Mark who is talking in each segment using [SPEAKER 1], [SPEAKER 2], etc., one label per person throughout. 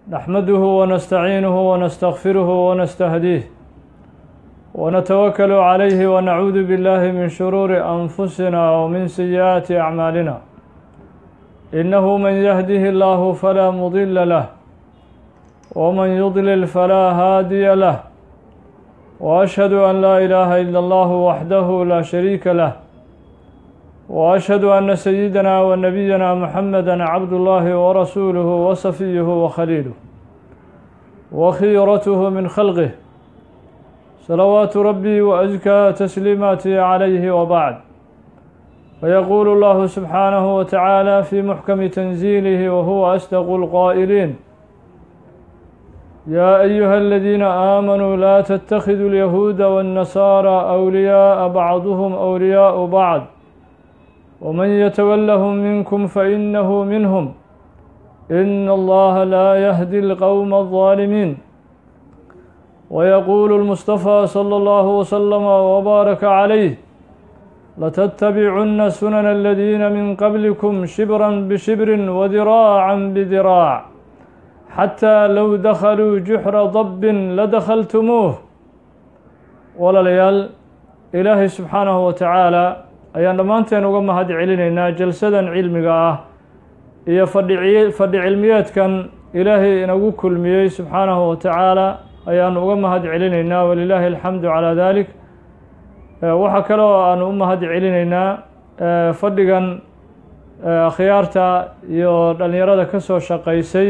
[SPEAKER 1] نحمده ونستعينه ونستغفره ونستهديه ونتوكل عليه ونعوذ بالله من شرور أنفسنا ومن سيئات أعمالنا. إنه من يهده الله فلا مضل له ومن يضلل فلا هادي له، وأشهد أن لا إله إلا الله وحده لا شريك له، وأشهد أن سيدنا ونبينا محمدا عبد الله ورسوله وصفيه وخليله وخيرته من خلقه، صلوات ربي وأزكى تسليماته عليه، وبعد. فيقول الله سبحانه وتعالى في محكم تنزيله وهو أصدق القائلين: يا أيها الذين آمنوا لا تتخذوا اليهود والنصارى أولياء بعضهم أولياء بعض ومن يتولهم منكم فإنه منهم إن الله لا يهدي القوم الظالمين. ويقول المصطفى صلى الله وسلم وبارك عليه: لتتبعن سنن الذين من قبلكم شبرا بشبر وذراعا بذراع حتى لو دخلوا جحر ضب لدخلتموه. Walaalayaal, Ilaahay subxaanahu wa tacaala ayaan dhammaanteen uga mahad celinaynaa jalsadan cilmiga ah iyo fadhi cilmiyeedkan Ilaahay inagu kulmiyey subxaanahu wa tacaala ayaanu uga mahad celinaynaa, walilaahi alxamdu calaa dalik. Waxaa kale oo aanu u mahad celinaynaa fadhigan khiyaarta iyo dhallinyarada ka soo shaqaysay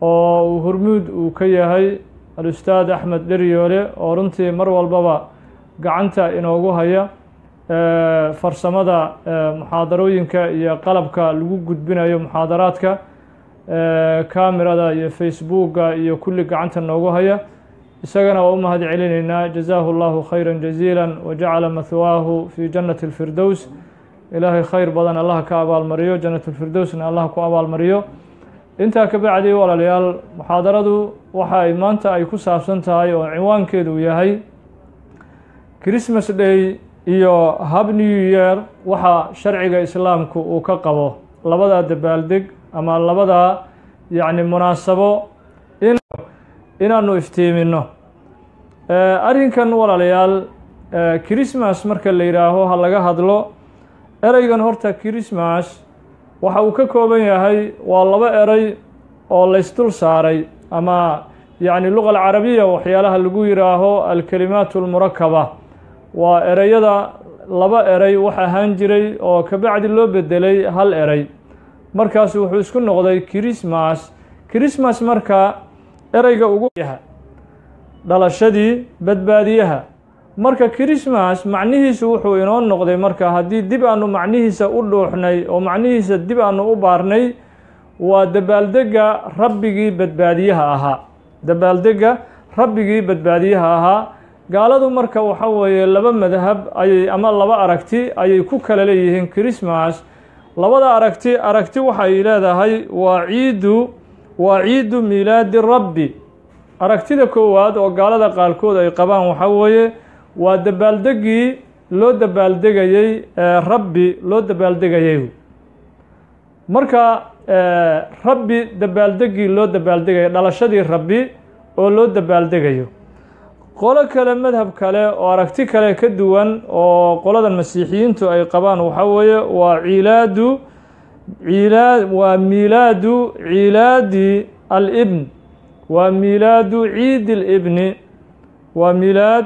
[SPEAKER 1] oo uu hormuud uu ka yahay al-ustaad Axmed Dheryoole, oo runtii mar walbaba gacanta inoogu haya farsamada muxaadarooyinka iyo qalabka lagu gudbinayo muxaadaraadka, kamerada iyo Facebooka iyo kulli gacanta noogu haya. Isagana waa u mahad celinaynaa. Jazaahu Allahu khayra jaziila wajacala mathwaahu fi jannati alfirdows. Ilaahay khayr badan Allah ka abaalmariyo, jannat alfirdowsna Allah ku abaalmariyo. Intaa ka bacdi, walaalayaal, muxaadaradu waxa ay maanta ay ku saabsan tahay oo cinwaankeedu yahay Christmas Day iyo Happy New Year, waxa sharciga Islaamku uu ka qabo labadaa dabaaldeg ama labadaa yacni munaasabo in inaanu iftiimino arrinkan. Walaalayaal, Christmas marka la yidhaaho, ha laga hadlo ereygan. Horta Christmas waxa uu ka kooban yahay waa laba erey oo laysdul saaray, ama yacni luga alcarabiya waxyaalaha lagu yidhaaho alkalimaat almurakaba. Waa ereyada laba erey wax ahaan jiray oo kabacdi loo bedelay hal erey, markaas wuxuu isku noqday Christmas. Christmas marka ereyga ugu yaha dhalashadii badbaadiyaha. Marka Christmas macnihiisu wuxuu inoo noqday, marka haddii dib aanu macnihiisa u dhuuxnay oo macnihiisa dib aanu u baarnay, waa dabaaldega Rabbigii badbaadiyaha ahaa, dabaaldega Rabbigii badbaadiyaha ahaa. Gaaladu marka waxa weeye laba madhab ayay ama laba aragti ayay ku kala leeyihiin Christmas. Labada aragti, aragti waxay leedahay waa ciidu miilaadi Rabbi. Aragtida koowaad oo gaalada qaarkood ay qabaan waxaa weeye waa dabaaldegii loo dabaaldegayey Rabbi loo dabaaldegayey. Marka Rabbi dabaaldegii loo dabaaldegayay, dhalashadii Rabbi oo loo dabaaldegayo. Qolo kale, madhab kale oo aragti kale ka duwan oo qoladan Masiixiyiintu ay qabaan waxaa weeye waa ciilaadu ciilaa waa miilaadu ciilaadi alibn, waa miilaadu ciid ilibni, waa miilaad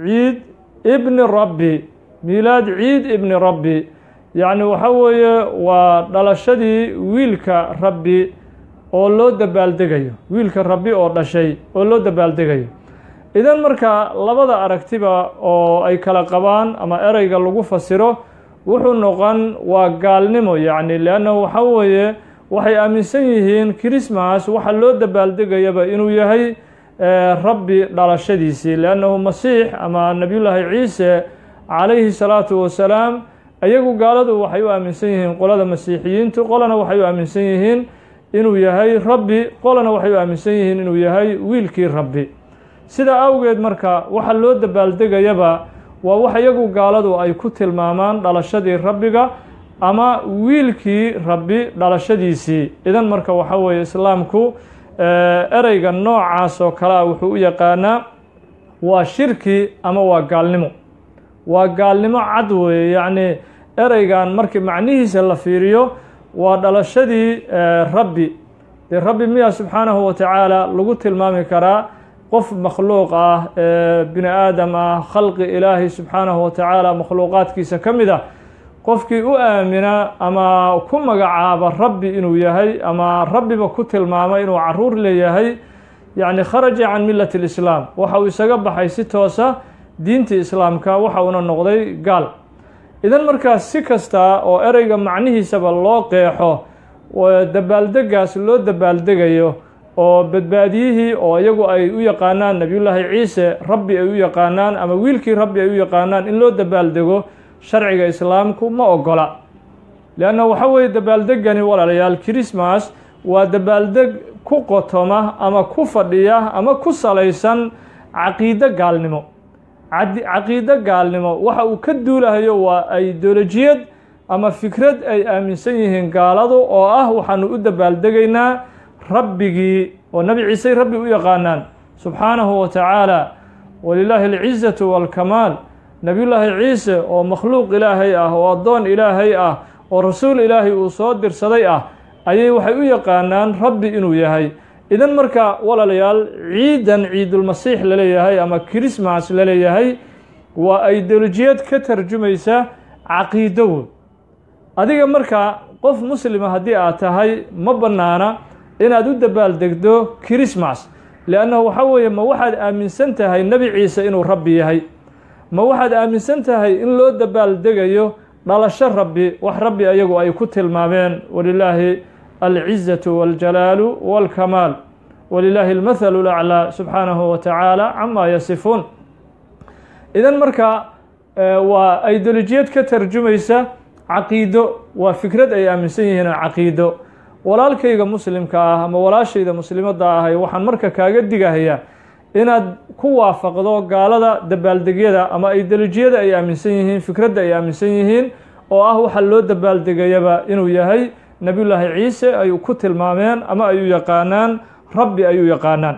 [SPEAKER 1] ciid ibni Rabbi, miilaad ciid ibni Rabbi. Yacni waxa weeye waa dhalashadii wiilka Rabbi oo loo dabaaldegayo, wiilka Rabbi oo dhashay oo loo dabaaldegayo. Idan marka labada aragtiba oo ay kala qabaan ama ereyga lagu fasiro wuxuu noqon waa gaalnimo, yacni liannahu waxa weeye waxay aaminsan yihiin Christmas waxa loo dabaaldegayaba inuu yahay Rabbi dhalashadiisii, liannahu Masiix ama Nabiyullaahi Ciise calayhi salaatu wasalaam iyagu gaaladu waxay u aaminsan yihiin, qolada Masiixiyiintu, qolana waxay u aaminsan yihiin inuu yahay Rabbi, qolana waxay u aaminsan yihiin inuu yahay wiilkii Rabbi. Sidaa awgeed marka waxa loo dabaaldegayaba waa wax iyagu gaaladu ay ku tilmaamaan dhalashadii Rabbiga. ama wiilkii Rabbi dhalashadiisii. Idan marka waxa weeye islaamku ereyga noocaas oo kalea wuxuu u yaqaanaa waa shirki ama waa gaalnimo, waa gaalnimo cad weeye. Yacnii ereygan markii macnihiisa la fiiriyo waa dhalashadii Rabbi. Dee Rabbi miyaa subxaanahu wa tacaala lagu tilmaami karaa qof makhluuq ah, bini aadam ah, khalqi Ilaahay subxaanahu wa tacaala makhluuqaadkiisa ka mid ah? Qofkii u aamina ama ku magacaaba Rabbi inuu yahay ama Rabbiba ku tilmaama inuu caruur leeyahay, yacni kharaja can millati lislaam, waxa uu isaga baxay si toosa diintii islaamka, waxa uuna noqday gaal. Idan markaas si kasta oo ereyga macnihiisaba loo qeexo, dabaaldegaas loo dabaaldegayo oo badbaadiyihii oo iyagu ay u yaqaanaan Nebiyullaahi Ciise Rabbi ay u yaqaanaan ama wiilkii Rabbi ay u yaqaanaan in loo dabaaldego, sharciga islaamku ma ogola. Leanna waxa weeye dabaaldegani, walaalayaal, Christmas waa dabaaldeg ku qotoma ama ku fadhiya ama ku salaysan caqiido gaalnimo. Caqiido gaalnimo waxa uu ka duulahayo waa ideolojiyad ama fikrad ay aaminsan yihiin gaaladu oo ah waxaanu u dabaaldegaynaa Rabbigii oo Nebi Ciisey Rabbi u yaqaanaan subxaanahu wa tacaala, walilaahi alcizatu waalkamaal. Nebiyullaahi Ciise oo makhluuq Ilaahay ah oo addoon Ilaahay ah oo rasuul Ilaahay uu soo dirsaday ah ayay waxay u yaqaanaan Rabbi inuu yahay. Idan marka, walaalayaal, ciidan Ciidulmasiix laleeyahay ama Christmas laleeyahay waa ideolojiyad ka tarjumaysa caqiido. Adiga marka qof muslima haddii aad tahay, ma bannaana inaad u dabaaldegdo Christmas, liannahu waxaa weeye, ma waxaad aaminsan tahay Nebi Ciise inuu Rabbi yahay? Ma waxaad aaminsan tahay in loo dabaaldegayo dhalasho Rabbi, wax Rabbi ayagu ay ku tilmaameen? Walilaahi alcizatu waaljalaalu waalkamaal, walilaahi almathalu laclaa subxaanahu wa tacaala camaa yasifuun. Idan marka waa ideolojiyad ka tarjumaysa caqiido, waa fikrad ay aaminsan yihiin, caqiido. Walaalkayga muslimka ah ama walaashayda muslimadda ahay, waxaan marka kaaga digahayaa inaad ku waafaqdo gaalada dabaaldegyada ama ideolojiyada ay aaminsan yihiin, fikradda ay aaminsan yihiin oo ah waxa loo dabaaldegayaba inuu yahay Nebiyullaahi Ciise ay ku tilmaameen ama ay u yaqaanaan Rabbi ay u yaqaanaan.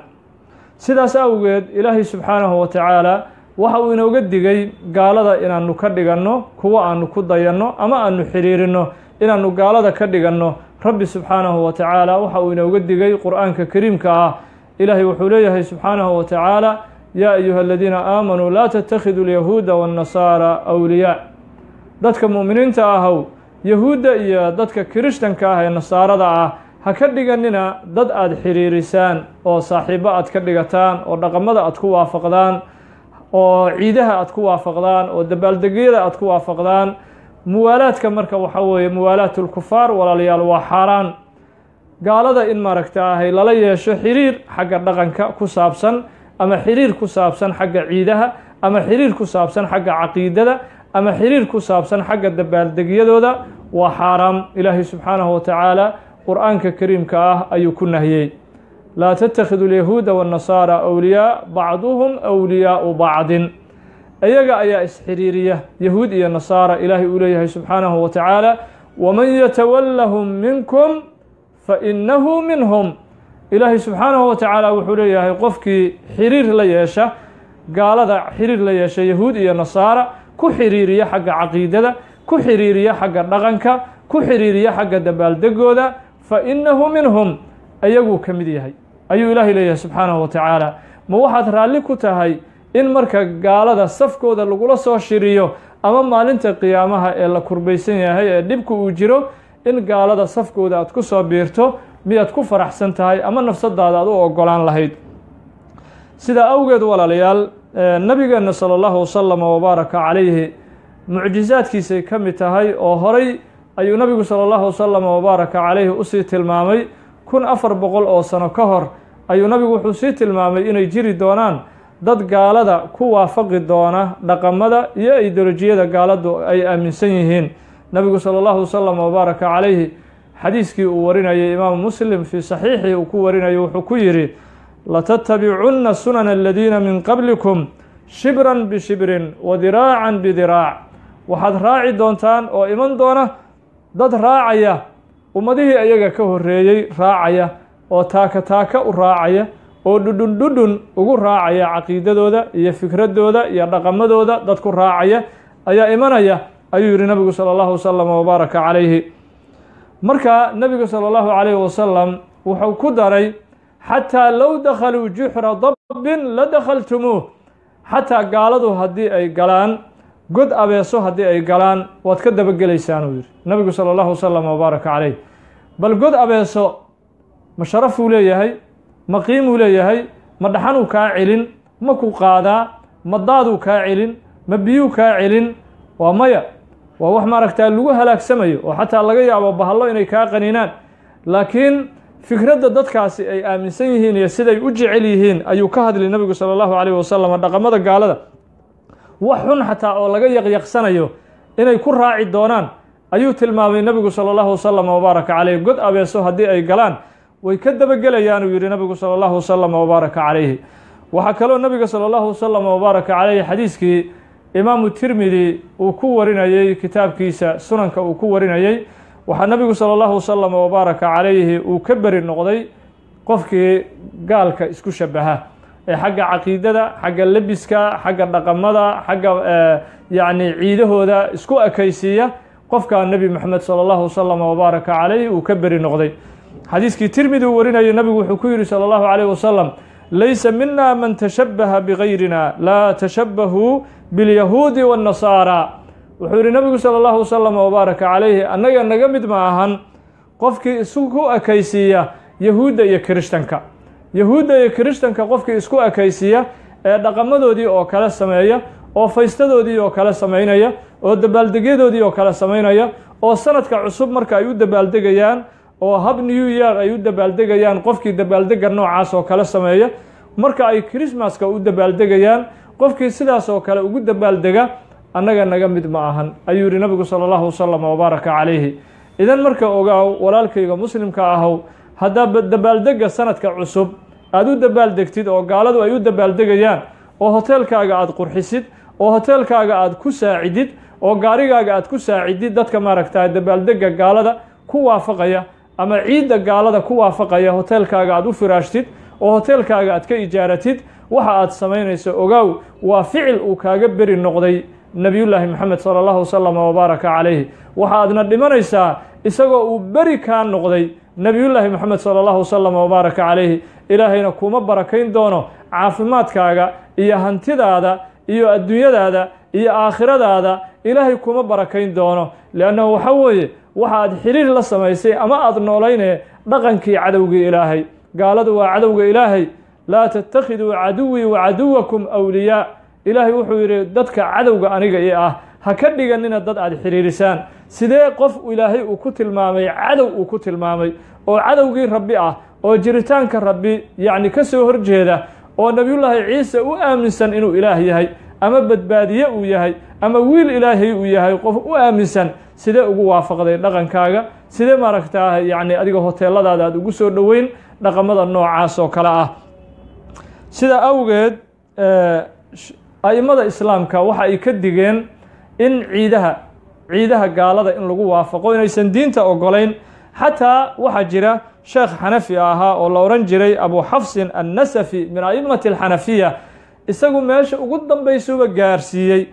[SPEAKER 1] Sidaas awgeed Ilaahay subxaanahu wa tacaala waxa uu inooga digay gaalada inaanu ka dhiganno kuwa aanu ku dayanno ama aanu xiriirinno, inaanu gaalada ka dhiganno. Rabbi subxaanahu wa tacaala waxa uu inooga digay Qur-aanka kariimka ah. Ilaahay wuxuu leeyahay subxaanahu wa tacaala: yaa ayuha aladiina aamanuu laa tattakhiduu alyahuuda waannasaara awliyaa. Dadka mu'miniinta ahow, yahuudda iyo dadka kirishtanka ah ee nasaarada ah ha ka dhiganina dad aada xiriirisaan oo saaxiibbo aad ka dhigataan oo dhaqamada aad ku waafaqdaan oo ciidaha aad ku waafaqdaan oo dabaaldegyada aad ku waafaqdaan. Muwaalaadka marka waxaa weeye muwaalaat ulkufaar, walaalayaal, waa xaaraan. Gaalada in maaragta ahay lala yeesho xiriir xagga dhaqanka ku saabsan ama xiriir ku saabsan xagga ciidaha ama xiriir ku saabsan xagga caqiidada ama xiriir ku saabsan xagga dabaaldegyadooda waa xaaraam. Ilaahay subxaanahu wa tacaala Qur-aanka kariimka ah ayuu ku nahiyey: laa tattakhidu alyahuuda waannasaara awliyaa bacduhum awliyaau bacdin. Iyaga ayaa isxiriiriya, yahuud iyo nasaara. Ilaahay uu leeyahay subxaanahu wa tacaala: waman yatawallahum minkum fa innahu minhum. Ilaahay subxaanahu wa tacaala wuxuu leeyahay qofkii xiriir la yeesha gaalada, xiriir la yeesha yahuud iyo nasaara, ku xiriiriya xagga caqiidada, ku xiriiriya xagga dhaqanka, ku xiriiriya xagga dabaaldegooda, fa innahu minhum, ayaguu ka mid yahay ayuu Ilaahay leeyahay subxaanahu wa tacaala. Ma waxaad raalli ku tahay in marka gaalada safkooda lagula soo shiriyo ama maalinta qiyaamaha ee la kurbaysan yahay ee dhibku uu jiro in gaalada safkooda aad ku soo biirto? Miyaad ku faraxsan tahay ama nafsadaada aad u ogolaan lahayd? Sidaa awgeed, walaalayaal, nabigeenna sala allahu wasalama wabaaraka calayhi mucjizaadkiisay ka mid tahay oo horay ayuu nabigu sala allahu wasalama wabaaraka calayhi usii tilmaamay. 1400 oo sano ka hor ayuu nabigu wuxuu sii tilmaamay inay jiri doonaan dad gaalada ku waafaqi doona dhaqamada iyo ideolojiyada gaaladu ay aaminsan yihiin. Nabigu sala allahu wasalam wabaaraka calayhi xadiiskii uu warinayay imaamu Muslim fii saxiixii uu ku warinayo wuxuu ku yidhi: latattabicunna sunana aladiina min qablikum shibran bishibrin wa diraacan bidiraac. Waxaad raaci doontaan oo iman doona Dad raacaya ummadihii ayaga ka horeeyey, raacaya oo taaka taaka u raacaya oo dhudhun dhudhun ugu raacaya caqiidadooda iyo fikradooda iyo dhaqamadooda, dad ku raacaya ayaa imanaya, ayuu yihi nabigu salى اllahu wasalam wabaaraka calayhi. Marka nabigu salى اllahu calayhi wasalam wuxuu ku daray: xataa low dakhaluu juxra dabbin la dakhaltumuuh. Xataa gaaladu haddii ay galaan god abeeso, haddii ay galaan, waad ka dabagelaysaan, uu yihi nabigu salى اllahu wasalam wabaaraka calayh. Bal god abeeso ma sharafuu leeyahay? Ma qiimuu leeyahay? Ma dhaxanuu kaa celin? Ma ku qaadaa? Ma daaduu kaa celin? Ma biyuu kaa celin? Waa maya. Waa wax maaragtaa lagu halaagsamayo oo xataa laga yaabo bahallo inay kaa qaniinaan. Laakiin fikradda dadkaasi ay aaminsan yihiin iyo siday u jecel yihiin ayuu ka hadli nabigu sala allahu calayhi wasalam. Dhaqamada gaalada wax xun xataa oo laga yaqyaqsanayo inay ku raaci doonaan ayuu tilmaamay nabigu sala allahu wasalam wabaaraka caleyh. God abeeso haddii ay galaan, way ka dabagelayaan, uu yihi nabigu sala allahu wasalam wabaaraka calayhi. Waxaa kaloo nabiga sala allahu wasalam wabaaraka caleyhi xadiiskii imaamu Tirmidi uu ku warinayey kitaabkiisa sunanka uu ku warinayey, waxaa nabigu sala allahu wasalam wabaaraka calayhi uu ka beri noqday qofkii gaalka isku shabaha ee xagga caqiidada, xagga lebiska, xagga dhaqamada, xagga yacni ciidahooda isku ekaysiiya. Qofkaa Nebi Moxamed sala allahu wasalam wabaaraka calayhi uu ka beri noqday. Xadiiskii Tirmidi uu warinayay, nabigu wuxuu ku yihi sala allahu calayh wasalam: laysa mina man tashabaha bigayrina, laa tashabahuu bilyahuudi waannasaara. Wuxuu yihi nabigu sala allahu wasalam wabaaraka calayhi: annaga naga mid ma ahan qofkii isku ekaysiiya yahuudda iyo kirishtanka. Yahuudda iyo kirishtanka qofkii isku ekaysiiya ee dhaqamadoodii oo kale sameeya, oo faystadoodii oo kale samaynaya, oo dabaaldegyadoodii oo kale samaynaya, oo sanadka cusub marka ay u dabaaldegayaan oo hab New Year ay u dabaaldegayaan, qofkii dabaaldega noocaas oo kale sameeya, marka ay Christmaska u dabaaldegayaan qofkii sidaas oo kale ugu dabaaldega, annaga naga mid ma ahan, ayuu yihi nabigu sala allahu wasalam wabaaraka calayhi. Idan marka ogaaw, walaalkayga muslimka ahow, haddaa dabaaldega sanadka cusub aada u dabaaldegtid oo gaaladu ay u dabaaldegayaan, oo hoteelkaaga aada qurxisid, oo hoteelkaaga aada ku saacidid, oo gaarigaaga aada ku saacidid dadka maaragta dabaaldega gaalada ku waafaqaya ama ciidda gaalada ku waafaqaya, hoteelkaaga aada u firaashtid oo hoteelkaaga aad ka ijaaratid, waxa aad samaynayso ogaaw waa ficil uu kaaga beri noqday Nebiyullaahi Moxamed sala allahu wasalam wabaaraka calayhi. Waxa aadna dhimanaysaa isagoo uu beri kaa noqday Nebiyullaahi Moxamed sala allahu wasalam wabaaraka calayhi. Ilaahayna kuma barakayn doono caafimaadkaaga iyo hantidaada iyo adduunyadaada iyo aakhiradaada. Ilaahay kuma barakayn doono, liannahu waxa weeye waxa aad xiriir la samaysay ama aada noolayne dhaqankii cadowgii Ilaahay. Gaaladu waa cadowga Ilaahay. Laa tattakhiduu caduwii wa caduwakum awliyaa. Ilaahay wuxuu yidhi: dadka cadowga aniga i ah ha ka dhiganina dad aada xiriirisaan. Sidee qof Ilaahay uu ku tilmaamay cadow uu ku tilmaamay, oo cadowgii Rabbi ah, oo jiritaanka Rabbi yacni ka soo horjeeda, oo Nebiyullaahi Ciise u aaminsan inuu Ilaah yahay ama badbaadiye uu yahay ama wiil Ilaahay uu yahay, qof u aaminsan sidee ugu waafaqday dhaqankaaga? Sidee maaragtaa yacni adiga hoteeladaada aada ugu soo dhoweyn dhaqamada noocaas oo kale ah? Sida awgeed a'immada islaamka waxa ay ka digeen in ciidaha gaalada in lagu waafaqo inaysan diinta ogolayn. Xataa waxaa jira sheekh xanafi ahaa oo la odhan jiray Abu Xafsin Annasafi min a'immati alxanafiya. Isagu meesha ugu dambaysuuba gaarsiiyey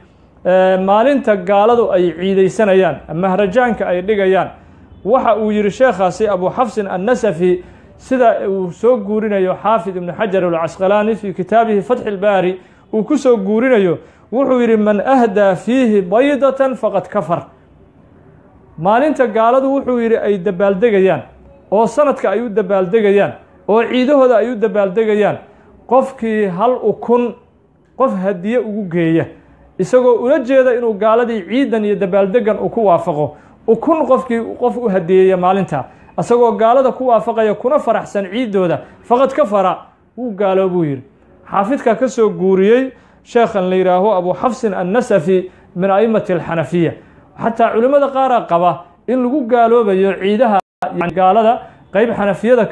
[SPEAKER 1] maalinta gaaladu ay ciidaysanayaan, mahrajaanka ay dhigayaan. Waxa uu yihi sheekhaasi Abu Xafsin Annasafi, sida uu soo guurinayo Xaafid Ibnu Xajar alcasqalaani fii kitaabihi Fatxi Ilbaari uu ku soo guurinayo, wuxuu yidhi: man ahdaa fiihi baydatan faqad kafar. Maalinta gaaladu, wuxuu yidhi, ay dabaaldegayaan oo sanadka ay u dabaaldegayaan oo ciidahooda ay u dabaaldegayaan, qofkii hal ukun qof hadiye ugu geeya isagoo ula jeeda inuu gaaladii ciidan iyo dabaaldegan uu ku waafaqo, ukun qofkii qof u hadiyeeya maalintaa isagoo gaalada ku waafaqaya kuna faraxsan ciiddooda, faqad kafara, wuu gaaloobuu yidhi. Xaafidka ka soo guuriyey sheekhan la yidhaaho Abu Xafsin Annasafi min a'immati alxanafiya. Xataa culimmada qaaraa qaba in lagu gaaloobayo ciidaha gaalada. Qeyb xanafiyada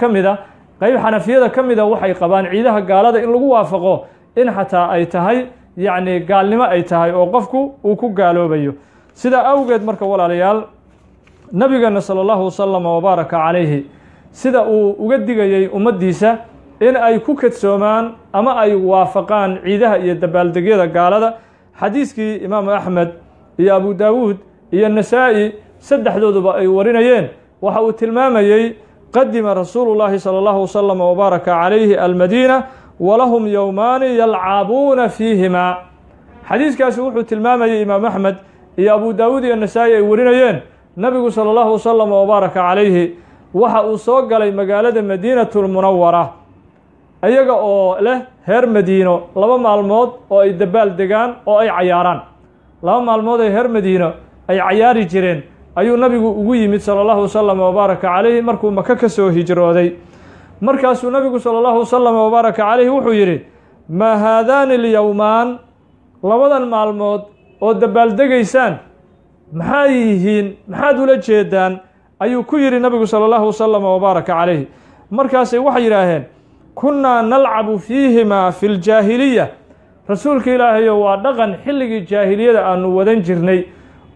[SPEAKER 1] ka mida waxay qabaan ciidaha gaalada in lagu waafaqo in xataa ay tahay yacni gaalnimo ay tahay oo qofku uu ku gaaloobayo. Sidaa awgeed marka, walaalayaal, Nabigeenna sala allahu wasalama wabaaraka calayhi sida uu uga digayey ummaddiisa in ay ku kadsoomaan ama ay waafaqaan ciidaha iyo dabaaldegyada gaalada, xadiiskii Imaamu Axmed iyo Abu Daawuud iyo Nasaa-i saddexdooduba ay warinayeen, waxa uu tilmaamayey: qadima rasuulu llaahi sala allahu wasalama wabaaraka calayhi almadiina walahum yowmaani yalcabuuna fiihimaa. Xadiiskaasi wuxuu tilmaamayey, Imaam Axmed iyo Abu Daawuud iyo Nasaa-i ay warinayeen, nabigu sala allahu wasalama wabaaraka calayhi waxa uu soo galay magaalada Madiinatulmunawara iyaga oo leh heer Madiino 2 maalmood oo ay dabaal degaan oo ay cayaaraan. 2 maalmood ay heer Madiino ay cayaari jireen ayuu nabigu ugu yimid sala allahu wasalama wabaaraka calayhi markuu Maka ka soo hijrooday. Markaasuu nabigu sala allahu wasalama wabaaraka calayhi wuxuu yidhi: maa haadaani alyowmaan, labadan maalmood oo dabaaldegaysaan maxaa yihiin, maxaad ula jeedaan? Ayuu ku yidhi nabigu sala allahu wasalama wabaaraka calayhi. Markaasay waxay yidhaaheen: kunnaa nalcabu fiihimaa fi ljaahiliya, rasuulka Ilaahayo, waa dhaqan xilligii jaahiliyada aanu wadan jirnay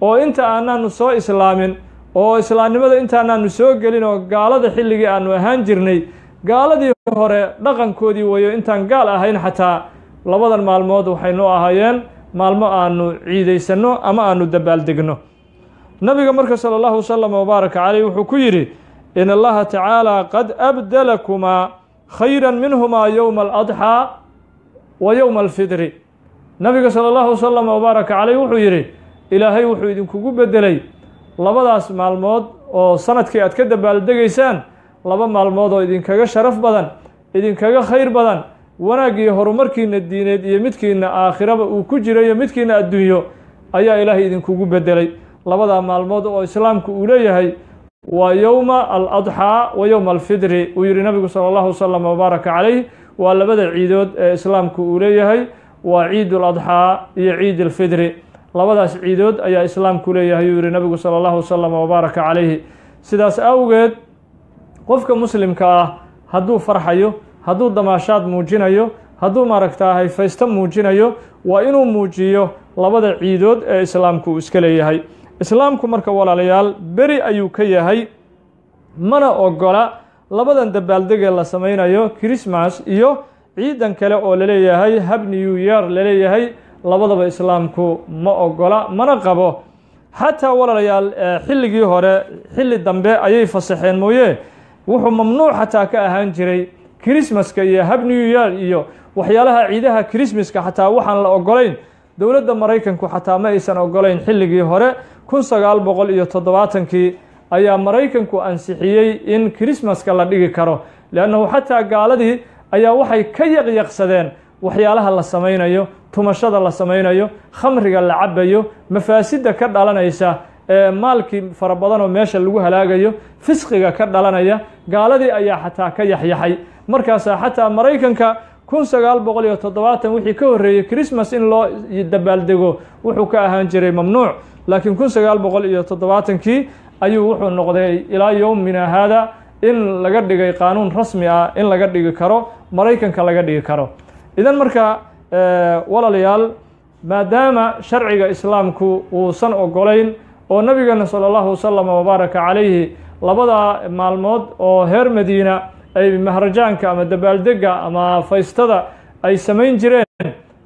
[SPEAKER 1] oo inta aanaanu soo islaamin oo islaamnimada intaanaanu soo gelin oo gaalada xilligii aanu ahaan jirnay, gaaladii hore dhaqankoodii wayo, intaan gaal ahayn xataa labadan maalmood waxay noo ahaayeen maalmo aanu ciidaysanno ama aanu dabaaldegno. Nabiga marka sala allahu wasalam wabaaraka caleyh wuxuu ku yidhi: in Allaha tacaala qad abdalakumaa khayra minhumaa yowma aladxaa wa yowma alfidri. Nabiga sala allahu wasalam wabaaraka caleyh wuxuu yidhi: Ilaahay wuxuu idinkugu bedelay labadaas maalmood oo sanadkii aad ka dabaaldegaysaan 2 maalmood oo idinkaga sharaf badan, idinkaga khayr badan, wanaag iyo horumarkiina diineed iyo midkiina aakhiraba uu ku jirayo midkiina adduunyo ayaa Ilaahay idinkugu bedelay. Labadaa maalmood oo islaamku uu leeyahay waa yowma aladxaa wa yowma alfidri, uu yihi nabigu sala allahu wasalam wabaaraka calayh. Waa labada ciidood ee islaamku uu leeyahay, waa ciid aladxaa iyo ciid alfidri. Labadaas ciidood ayaa islaamku leeyahay, uu yihi nabigu sala allahu wasalam wabaaraka calayhi. Sidaas awgeed qofka muslimka ah hadduu farxayo, hadduu damaashaad muujinayo, hadduu maaragtaahay faysto muujinayo, waa inuu muujiyo labada ciidood ee islaamku uu iska leeyahay. Islaamku marka, walaalayaal, beri ayuu ka yahay, mana ogola labadan dabaaldegee la samaynayo, Christmas iyo ciidan kale oo laleeyahay Happy New Year laleeyahay. Labadaba islaamku ma ogola mana qabo. Xataa, walaalayaal, xilligii hore, xilli dambe ayay fasaxeen mooye, wuxuu mamnuuc xataa ka ahaan jiray Christmaska iyo Happy New Year iyo waxyaalaha ciidaha Christmaska. Xataa waxaan la ogolayn, dowladda Maraykanku xataa ma aysan ogolayn xilligii hore. 1970kii ayaa Maraykanku ansixiyey in Christmaska la dhigi karo, liannahu xataa gaaladii ayaa waxay ka yaqyaqsadeen waxyaalaha la samaynayo, tumashada la samaynayo, khamriga la cabayo, mafaasidda ka dhalanaysa ee maalkii fara badan oo meesha lagu halaagayo, fisqiga ka dhalanaya. Gaaladii ayaa xataa ka yaxyaxay. Markaasaa xataa Maraykanka 1970 wixii ka horreeyey Christmas in loo dabaaldego wuxuu ka ahaan jiray mamnuuc, laakiin 1970kii ayuu wuxuu noqday ilaa yowmina haada in laga dhigay qaanuun rasmi ah in laga dhigi karo Maraykanka laga dhigi karo. Idan marka, walaalayaal, maadaama sharciga islaamku uusan ogolayn oo nabigeena sala allahu wasalam wabaaraka calayhi labada maalmood oo heer Madiina ay mahrajaanka ama dabaaldega ama faystada ay samayn jireen,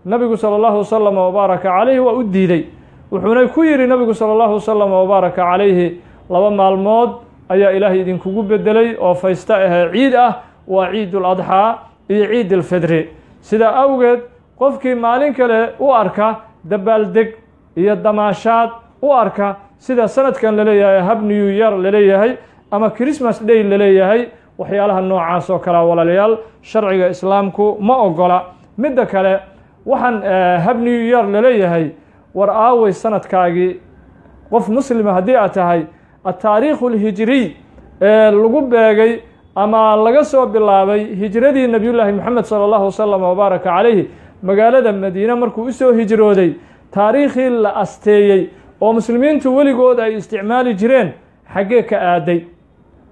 [SPEAKER 1] nabigu sala allahu wasalam wabaaraka calayhi waa u diiday. Wuxuuna ku yidhi nabigu sala allahu wasalam wabaaraka calayhi: 2 maalmood ayaa Ilaahay idinkugu bedelay oo faysta ahee ciid ah, waa ciid uladxaa iyo ciid alfidri. Sidaa awgeed qofkii maalin kale u arka dabaaldeg iyo damaashaad u arka, sida sanadkan laleeyahay Happy New Year laleeyahay ama Christmas Day laleeyahay, waxyaalaha noocaas oo kalea, walaalayaal, sharciga islaamku ma ogola. Midda kale, waxaan Happy New Year laleeyahay, war aaway sanadkaagii? Qof muslima haddii aad tahay, ataariikhu alhijriy ee lagu beegay ama laga soo bilaabay hijradii Nebiyullaahi Moxamed sala allahu wasalam wabaaraka calayhi magaalada Madiine markuu usoo hijrooday, taariikhii la asteeyey oo muslimiintu weligood ay isticmaali jireen xaggee ka aaday?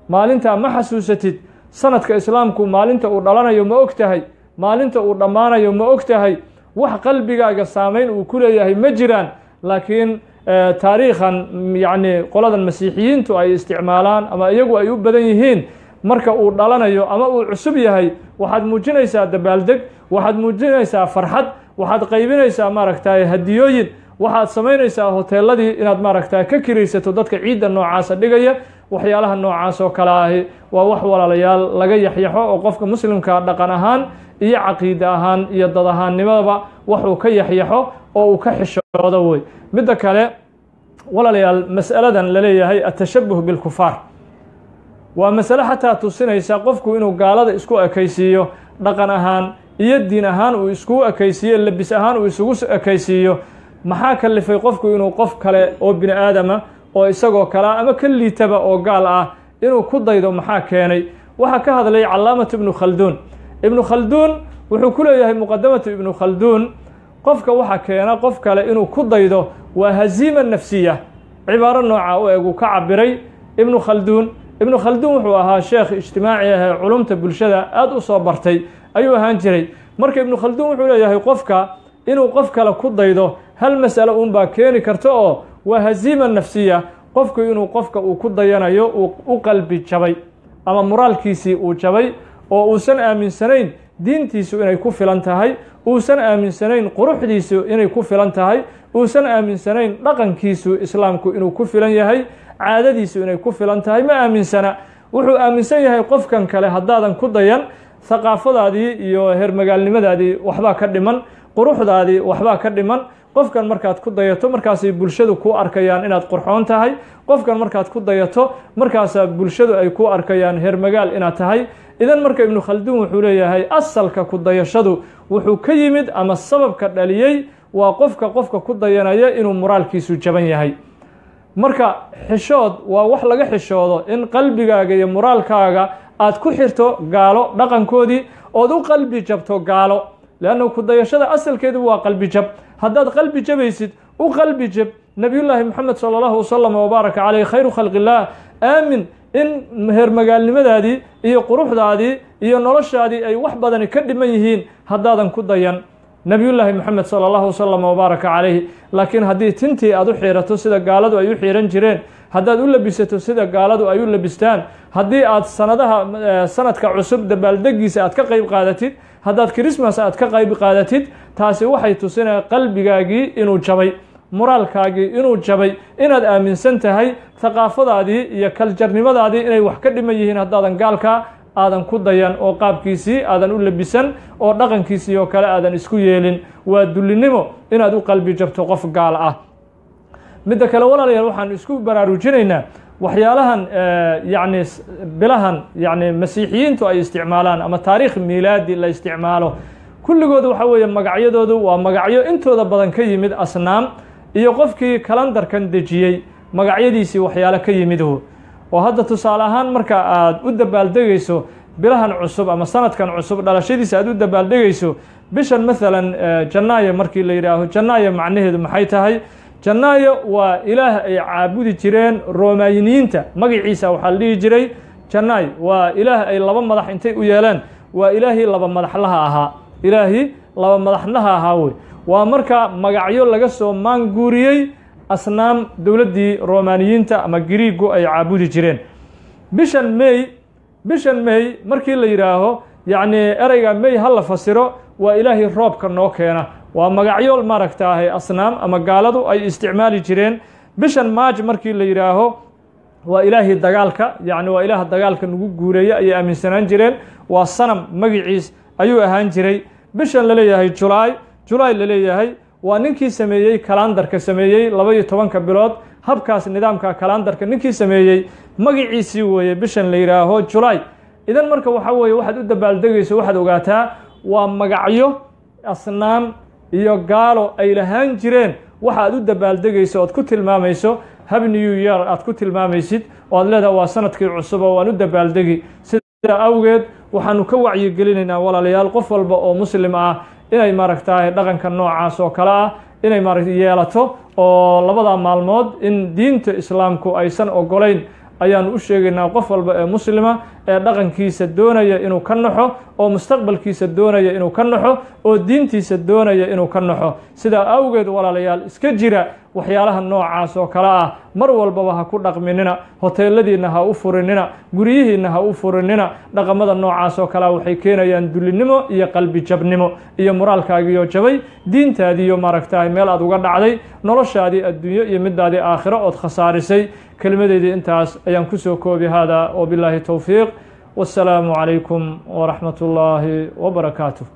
[SPEAKER 1] Maalintaa ma xasuusatid? Sanadka islaamku maalinta uu dhalanayo ma og tahay? Maalinta uu dhammaanayo ma og tahay? Wax qalbigaaga saameyn uu ku leeyahay ma jiraan, laakiin Taariikhan yacni qoladan Masiixiyiintu ay isticmaalaan ama iyagu ay u badan yihiin, marka uu dhalanayo ama uu cusub yahay, waxaad muujinaysaa dabaaldeg, waxaad muujinaysaa farxad, waxaad qaybinaysaa maaragtay hadiyooyin, waxaad samaynaysaa hoteeladii inaad maaragta ka kiraysato dadka ciidda noocaasa dhigaya. Waxyaalaha noocaas oo kale ahi waa wax, walaalayaal, laga yaxyaxo oo qofka muslimka dhaqan ahaan iyo caqiide ahaan iyo dad ahaannimadaba waxuu ka yaxyaxo oo uu ka xishoodo wey. Midda kale, walaalayaal, mas'aladan laleeyahay atashabuh bilkufaar waa masale xataa tusinaysa qofku inuu gaalada isku ekaysiiyo, dhaqan ahaan iyo diin ahaan uu iskugu ekaysiiyo, labis ahaan uu isugu ekaysiiyo. Maxaa kalifay qofku inuu qof kale oo bini aadama oo isagoo kalea ama ka liitaba oo gaal ah inuu ku daydo? Maxaa keenay? Waxaa ka hadlay Calaamatu Ibnu Khalduun. Ibnu Khalduun wuxuu ku leeyahay Muqadamatu Ibnu Khalduun, qofka waxa keena qof kale inuu ku daydo waa haziima nafsiya. Cibaaro nooca u eg uu ka cabiray Ibnu Khalduun. Ibnu Khalduun wuxuu ahaa sheekh ijtimaaci ah ee culumta bulshada aada u soo bartay ayuu ahaan jiray. Marka Ibnu Khalduun wuxuu leeyahay, qofka inuu qof kale ku daydo hal mas'alo uunbaa keeni karta, oo waa haziima nafsiya. Qofku inuu qofka uu ku dayanayo uu u qalbi jabay ama moraalkiisii uu jabay, oo uusan aaminsanayn diintiisu inay ku filan tahay, uusan aaminsanayn quruxdiisu inay ku filan tahay, uusan aaminsanayn dhaqankiisu Islaamku inuu ku filan yahay, caadadiisu inay ku filan tahay ma aaminsana. Wuxuu aaminsan yahay qofkan kale haddaadan ku dayan, thaqaafadaadii iyo hermagaalnimadaadii waxbaa ka dhiman, quruxdaadii waxbaa ka dhiman. Qofkan markaad ku dayato, markaasay bulshadu kuu arkayaan inaad qurxoon tahay. Qofkan markaad ku dayato, markaasaa bulshadu ay kuu arkayaan hermagaal inaad tahay. Idan marka Ibnu Khalduun wuxuu leeyahay, asalka ku dayashadu wuxuu ka yimid ama sababka dhaliyey waa qofka qofka ku dayanaya inuu moraalkiisu jaban yahay. Marka xishood waa wax laga xishoodo in qalbigaaga iyo moraalkaaga aad ku xirto gaalo dhaqankoodii ood u qalbi jabto gaalo, leanna ku dayashada asalkeedu waa qalbi jab. Haddaad qalbi jabaysid, u qalbi jab Nabiyullaahi Moxamed sala allahu wasalam wabaaraka caleyh, khayru khalqillaah. Aamin in heermagaalnimadaadii iyo quruxdaadii iyo noloshaadii ay wax badani ka dhiman yihiin haddaadan ku dayan Nabiyullaahi Moxamed sala allahu wasalam wabaaraka calayhi. Laakiin haddii tintii aad u xiirato sida gaaladu ay u xiiran jireen, haddaad u labisato sida gaaladu ay u labistaan, haddii aad sanadaha sanadka cusub dabaaldegiisa aad ka qayb qaadatid, haddaad Christmas aad ka qayb qaadatid, taasi waxay tusinaya qalbigaagii inuu jabay, moraalkaagii inuu jabay, inaad aaminsan tahay thaqaafadaadii iyo kaljarnimadaadii inay wax ka dhiman yihiin haddaadan gaalka aadan ku dayan oo qaabkiisii aadan u labisan oo dhaqankiisii oo kale aadan isku yeelin. Waa dullinimo inaad u qalbi jabto qof gaal ah. Midda kale, walaalayaal, waxaan isku baraarujinaynaa waxyaalahan yacni bilahan yacni Masiixiyiintu ay isticmaalaan ama taariikh miilaadi la isticmaalo, kulligood waxa weeye magacyadoodu waa magacyo intooda badan ka yimid asnaam iyo qofkii kalandarkan dejiyey magacyadiisii waxyaalo ka yimid. Oo hadda tusaale ahaan, marka aad u dabaaldegayso bilahan cusub ama sanadkan cusub dhalashadiisa aad u dabaaldegayso, bishan maalan Janaayo markii la yidhaaho, Janaayo macnaheedu maxay tahay? Janaayo waa ilaah ay caabudi jireen Romaaniyiinta, magaciisa waxaa la dhihi jiray Janaay. Waa ilaah ay laba madax intay u yeeleen, waa ilaahii laba madaxlaha ahaa, ilaahii laba madaxlaha ahaa wey. Waa marka magacyo laga soo maanguuriyey asnaam dowladdii Romaaniyiinta ama Griigu ay caabudi jireen. Bishan May, bishan May markii la yidhaaho, yacni ereyga May ha la fasiro, waa ilaahii roobka noo keena. Waa magacyo maaragtaahay asnaam ama gaaladu ay isticmaali jireen. Bishan Maaj markii la yidhaaho, waa ilaahii dagaalka, yacni waa ilaah dagaalka nagu guuleeya ayay aaminsanaan jireen, waa sanam magiciis ayuu ahaan jiray. Bishan laleeyahay Julaay, Julaay laleeyahay, waa ninkii sameeyey kalandarka, sameeyey 12-ka bilood, habkaas nidaamka kalandarka ninkii sameeyey magiciisii weeye bishan la yidhaaho Julaay. Idan marka waxaa weeye, waxaad u dabaaldegayso waxaad ogaataa waa magacyo asnaam iyo gaalo ay lahaan jireen waxa aad u dabaaldegayso oad ku tilmaamayso Happy New Year aad ku tilmaamaysid oo aad leedahay waa sanadkii cusub oo waan u dabaaldegi. Sidaa awgeed waxaanu ka wacyigelinaynaa, walaalayaal, qof walba oo muslim ah inay maaragtahay dhaqanka noocaas oo kale ah inay maaragta yeelato oo labadaa maalmood in diinta Islaamku aysan ogolayn ayaanu u sheegaynaa. Qof walba ee muslima ee dhaqankiisa doonaya inuu ka naxo, oo mustaqbalkiisa doonaya inuu ka naxo, oo diintiisa doonaya inuu ka naxo, sidaa awgeed walaalayaal iska jira Waxyaalaha noocaas oo kale ah mar walbaba ha ku dhaqminina, hoteeladiinna ha u furinina, guryihiinna ha u furinina. Dhaqamada noocaas oo kalea waxay keenayaan dulinimo iyo qalbi jabnimo iyo moraalkaagiyo jabay, diintaadiiyo maaragtahay meel aad uga dhacday, noloshaadii adduunyo iyo midaadii aakhiro ood khasaarisay. Kelimadeydii intaas ayaan kusoo koobi. Hada wabilaahi towfiiq, wasalaamu calaykum waraxmat ullaahi wabarakaatuh.